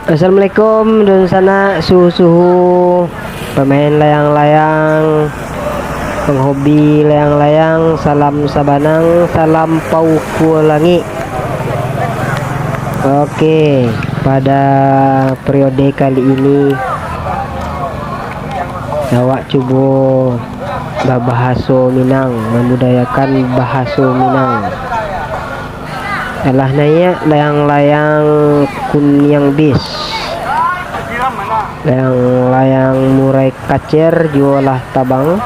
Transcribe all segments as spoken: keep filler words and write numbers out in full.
Assalamualaikum, dunsanak suhu-suhu, pamain layang-layang, panghobi layang-layang, salam sabanang, salam paukua langik. Oke, pada periode kali ini, awak cubo babahaso Minang, mambudayakan bahaso Minang. Alah naiak layang-layang kuniang bis, layang-layang murai kacer juo lah tabang,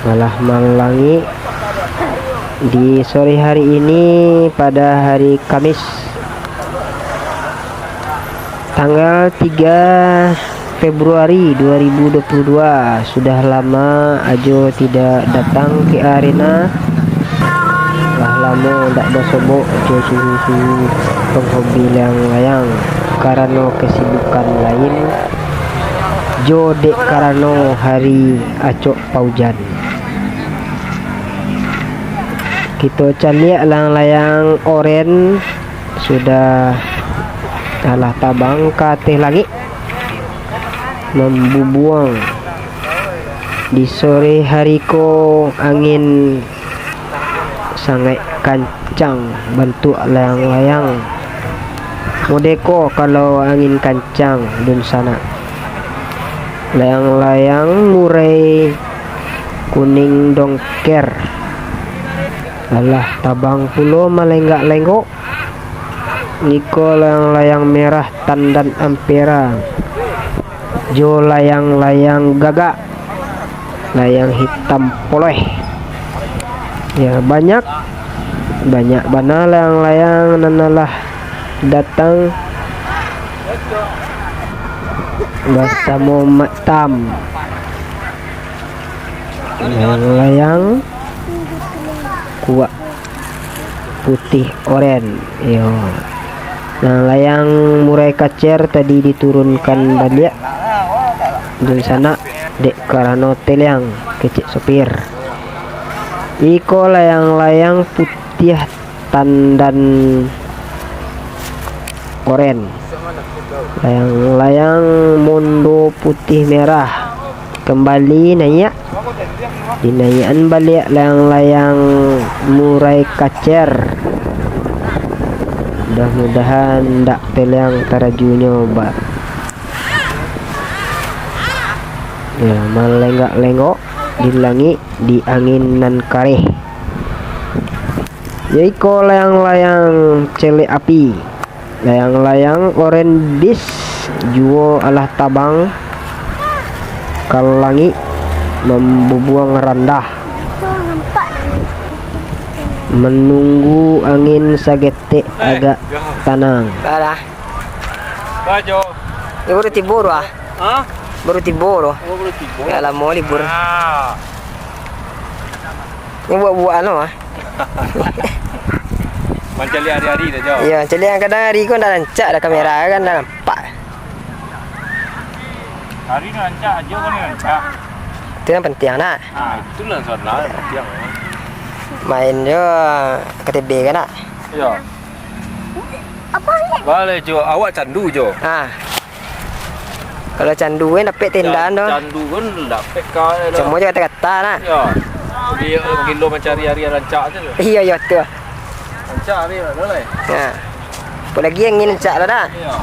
alah malangik. Di sore hari ini, pada hari Kamis, tanggal tiga Februari dua ribu dua puluh dua, sudah lama Ajo tidak datang ke arena. Lah lamo ndak basobok jo suhu-suhu penghobi layang-layang karano kesibukan lain, jo dek karano hari acok paujan. Kito caliak layang-layang oren sudah alah tabang ka ateh langik, mambubuang. Di sore hari ko, angin sangaik kancang bantuak layang-layang. Mode ko kalau angin kancang, dunsanak. Layang-layang murai kuning dongker. Alah tabang pulo malenggak-lenggok. Iko layang-layang merah tandan ampera, jo layang-layang gagak, layang hitam poleh. Ya, banyak, banyak bana layang-layang nan alah datang basamo Mak Tam. Layang-layang kuak putih oren, iyo. Nah, layang murai kacer tadi diturunkan baliak, dunsanak, dek karano teliang, kecek sopir. Iko layang-layang putiah tandan oren. Layang-layang mondo putih merah kembali naiak. Dinaiakan baliak layang-layang murai kacer. Mudah-mudahan ndak teliang tarajunyo ba-, ya, malenggak-lenggok di langik di angin nan kareh. Yaiko layang-layang celek api, layang-layang oren bis juo alah tabang ka langik mambubuang randah, manunggu angin sagetek agak tanang. Alah. Bajo. Ini baru tibo tu ah. Hah? Baru tibo tu. Oh, baru tibo. Ya, lamo libur. Ah. Ini buat-buat anu ah. Mancaliak hari-hari dah, Jo. Iya, mancaliak kadang hari ko ndak rancak dah kamera kan, ndak nampak. Hari ni rancak, Ajo kan ni rancak. Itu yang penting nak. Ah, itulah sebenarnya yang penting. Main jo K T B kan nak. Iya. Baleh, Jo. Awak candu, Jo. Ah. Kalau candu kan dapek tenda tu. Candu kan dapek ka, eh, lah. Cuma je kata-kata nak. Ya. Dia gilo mancari hari yang rancak tu. Iya, iya, tu. Rancak hari lah, dah lah. Ya. Apa lagi angin rancak lah dah. Iya.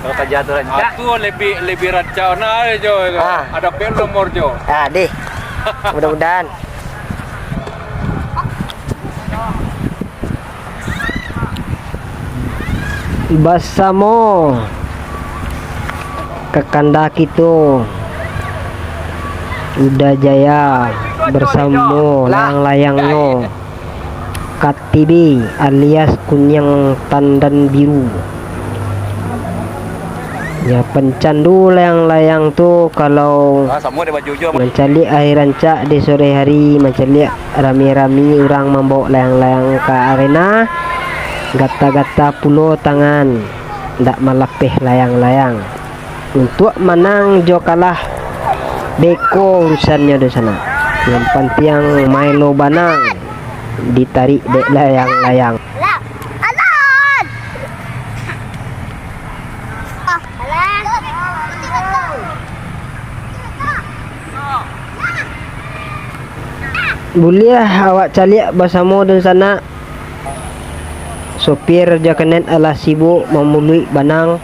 Kalau kerja tu rancak. Ah, tu lebih, lebih rancak nah, Jo. Ah. Ada pel nomor, Jo. Ah, deh. Mudah-mudahan. Basamo kakanda kito Uda Jaya basamo layang-layangnyo K T B alias kuniang tandan biru. Ya, pencandu layang-layang tu kalau mancaliak air rancak di sore hari, mancaliak rami-rami urang mambawok layang-layang ka arena, gata-gata pulo tangan, ndak malapeh layang-layang. Untuak manang jo kalah, beko urusannyo di sana. Yang pantiang maelo banang, ditarik dek layang-layang. Buliah awak caliak basamo dunsanak. Sopir jo kenetnyo alah sibuk mamuluik banang,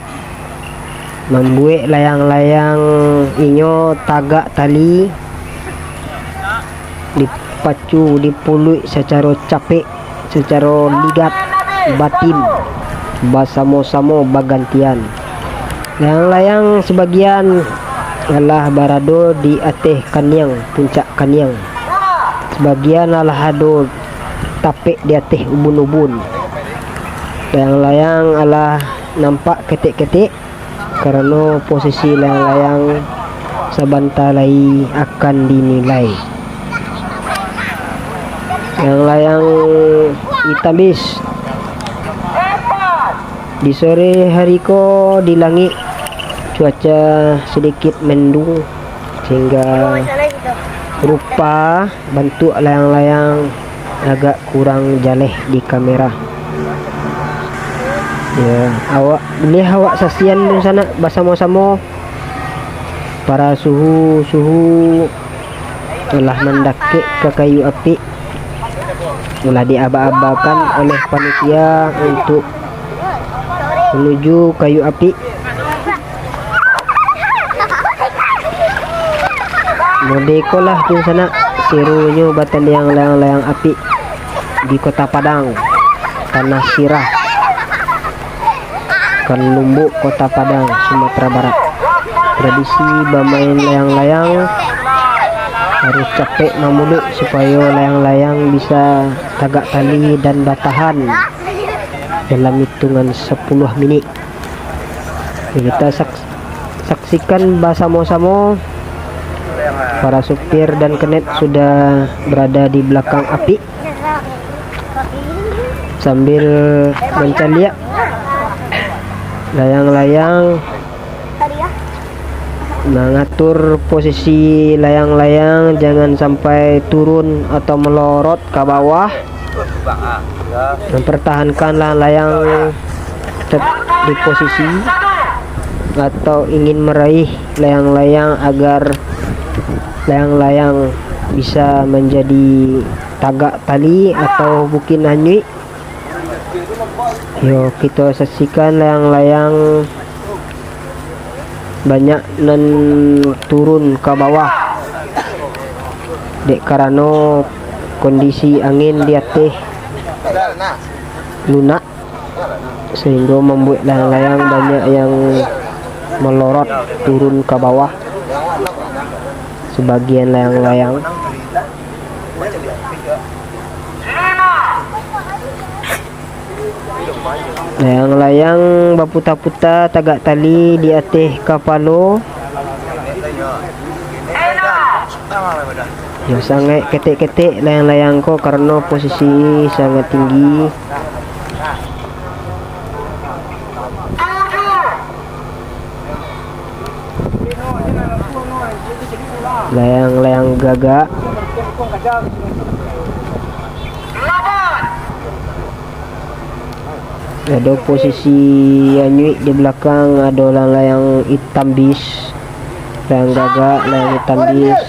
mambuek layang-layang inyo tagak tali, dipacu, dipuluik sacaro capek, sacaro ligat batin, basamo-samo bagantian. Layang-layang sabagian alah barado di ateh kaniang, puncak kaniang. Sabagian alah ado tapek di ateh ubun-ubun. Layang-layang alah nampak ketek-ketek, karano posisi layang-layang sabanta lai akan dinilai. Layang-layang itam bis. Di sore hari ko di langik cuaca sadikit mendung, sehingga rupa bantuak layang-layang agak kurang jaleh di kamera. Ya, awak, buliah awak saksian dunsanak basamo-samo. Para suhu-suhu lah mandakek ka kayu apik, lah diaba-abakan oleh panitia untuk manuju kayu apik. Mode ko lah dunsanak, serunyo batandiang layang-layang apik di Kota Padang, tanah sirah, Kalumbuk, Kota Padang, Sumatera Barat. Tradisi bamain layang-layang harus capek mamuluik supayo layang-layang bisa tagak tali dan batahan dalam hitungan sapuluah minik. Kita saks-, saksikan basamo-samo, para supir dan kenet sudah berada di belakang apik sambil mancaliak layang-layang, mangatur posisi layang-layang jangan sampai turun atau melorot ka bawah. Mempertahankan layang-layang tetap di posisi atau ingin meraih layang-layang agar layang-layang bisa menjadi tagak tali atau bukin anyuik. Yo, kito saksikan layang-layang banyak nan turun ka bawah, dek karano kondisi angin di ateh lunak, sehinggo mambuek layang-layang banyak yang malorot turun ka bawah, sabagian layang-layang. Layang-layang baputa-puta tagak tali di ateh kapalo. Yo, sangaik ketek-ketek layang-layang ko karano posisi sangat tinggi. Layang-layang gagak. Ado posisi anyuik di balakang, ado layang-layang itam bis, layang gagak, layang itam bis.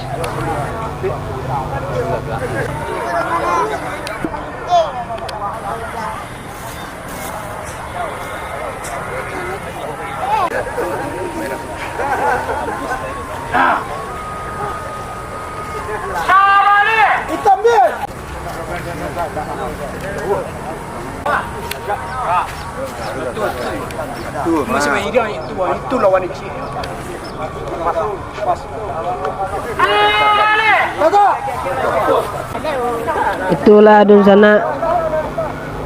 Itulah dunsanak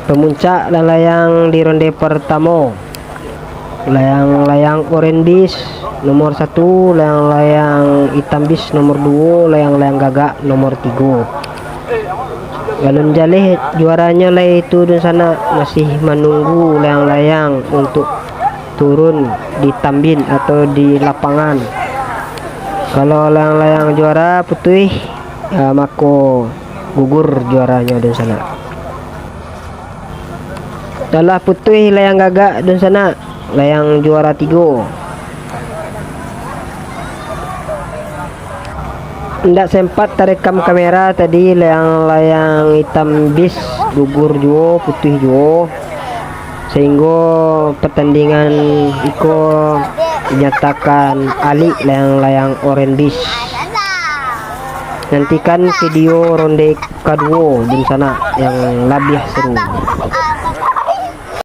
pamuncak layang-layang di ronde partamo. Layang-layang oren bis nomor satu, layang-layang itam bis nomor duo, layang-layang gagak nomor tigo. Alun jaleh juaranyo lai tu dunsanak, masih manunggu layang-layang untuk turun di tambin atau di lapangan. Kalau layang-layang juara putuih, ah, mako gugur juaranyo dunsanak. Dah lah putuih layang gagak dunsanak, layang juara tigo. Ndak sempat tarekam kamera tadi, layang-layang itam bis gugur juo, putuih juo, sahinggo pertandingan iko dinyatakan alik layang-layang orange bis. Nantikan video ronde kaduo dunsanak yang labiah seru.